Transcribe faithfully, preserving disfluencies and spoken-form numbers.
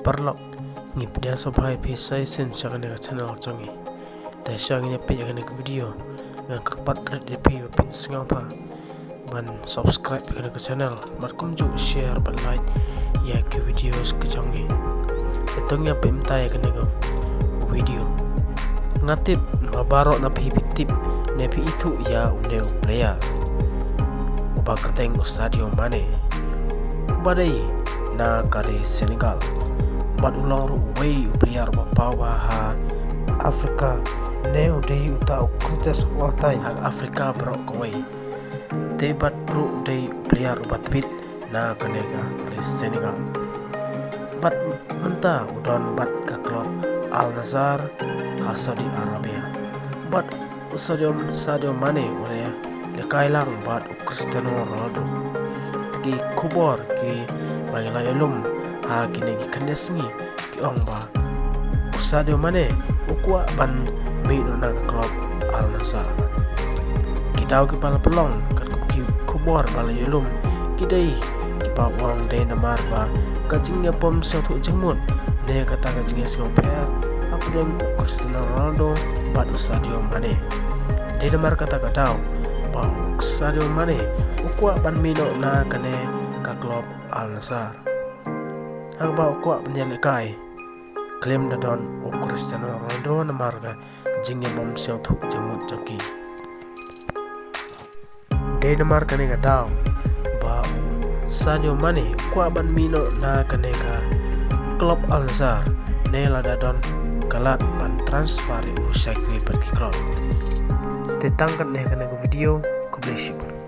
Paralok, ngi pdiang sngewbha ïa phi sa shisien sha kane ka channel jong ngi. Te sha ngin ïa peit ïa kane ka video, nga kyrpad rit ïa phi ba phin sngewbha ban subscribe ïa kane ka channel bad kumjuh share bad like ïa ki videos ka jong ngi. Te to ngin ïa peit mynta ïa kane ka video. Nga tip ba baroh na phi phi tip ne phi ithuh ïa une u player uba kyrteng u Sadio Mane, uba dei na ka ri Senegal. Bad u long ruh uwei u player uba paw bha ha Africa, ne u dei uta u greatest of all time ha Africa baroh kawei. Te bad ruh u dei u player uba tbit na kane ka ri Senegal. Bad mynta u don bad ka club Al Nassr ha Saudi Arabia. Bad u Sadio, Sadio Mane u la lehkai lang bad u Cristiano Ronaldo. Ki khubor kiba ngi la ïalum ha kine ki khyndiat sngi ki ong ba u Sadio Mane u kwah ban mih noh na ka club Al Nassr. Ki daw kiba la pynlong katkum ki khubor ba la ïalum ki dei kiba ong dei namar ba ka jingïabym sngewthuh jingmut ne kata ka jingïasngewpher hapdeng u Cristiano Ronaldo bad u Sadio Mane. Dei namar kata ka daw ba u Sadio Mane u kwah ban mih noh na kane ka club Al Nassr, ha kaba u kwah ban ïalehkai khlem da don u Cristiano Ronaldo namar ka jingïabym sngewthuh jingmut jong ki. Dei namar kane ka daw ba u Sadio Mane u kwah ban mih noh na kane ka club Al Nassr, ne lada don ka lad ban transfer ïa u sha kiwei pat ki club. Te tang katne kane ka video, khublei shibun.